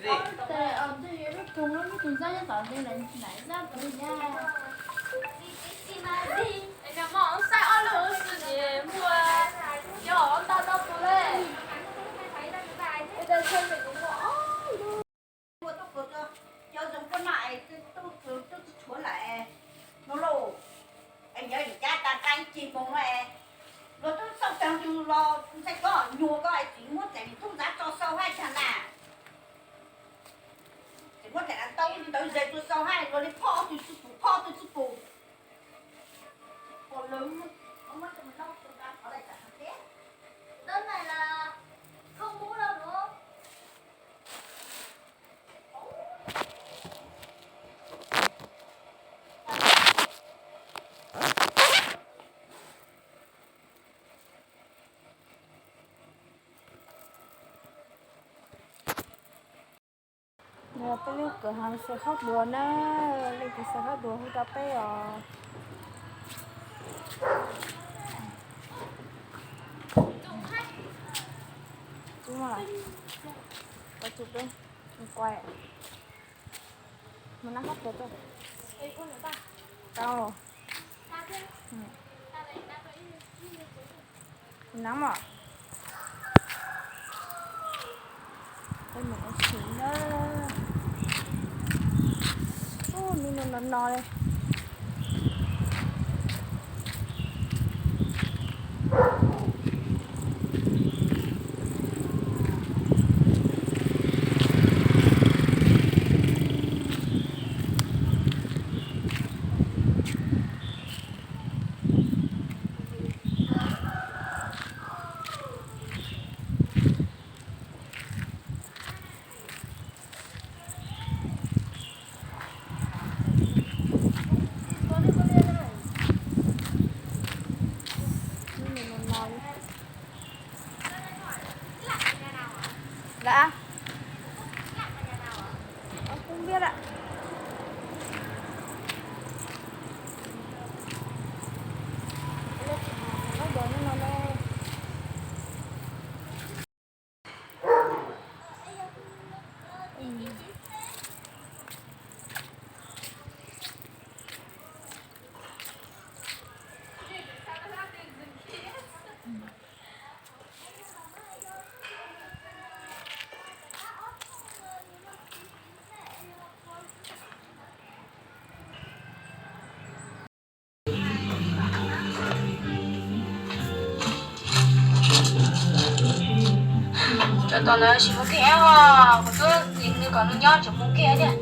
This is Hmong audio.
Tes, tes, lub tus, lub tus zaj nyob tom ntej lawm, nais zaj tus ya. Nag hmo saib ob lub xwb ces muaj cov ntau ntau tus le. Ua tuaj kawg, cov zoo koj noj es tuaj kawg tuaj tsis tshuav lawm. No lauj, es yog nim cab tas qab ib ceg moos no es luag twb xauj tag nrho los ntxhais koj nyuag koj es txiv muab txais tus ntxhais tso sau haj yam na. Txiv muab txais ntawv ze tus sau haj luag li phoj tus txwj pus, phoj tus txwj pus. Peb lub kawm hav xaws hauv duav na, leej twg xaws hauv duav hu rau peb os. Mus nab hab tuas tuaj. Tau. Nab mog. Peb mus ua si na. Ub, me no no no li. Lawm, kuv ntsia lawm. Cov tom ntawd tsis muaj kiag os, kuv twb nim nws kom nws nyob tseem mus kiag thiab.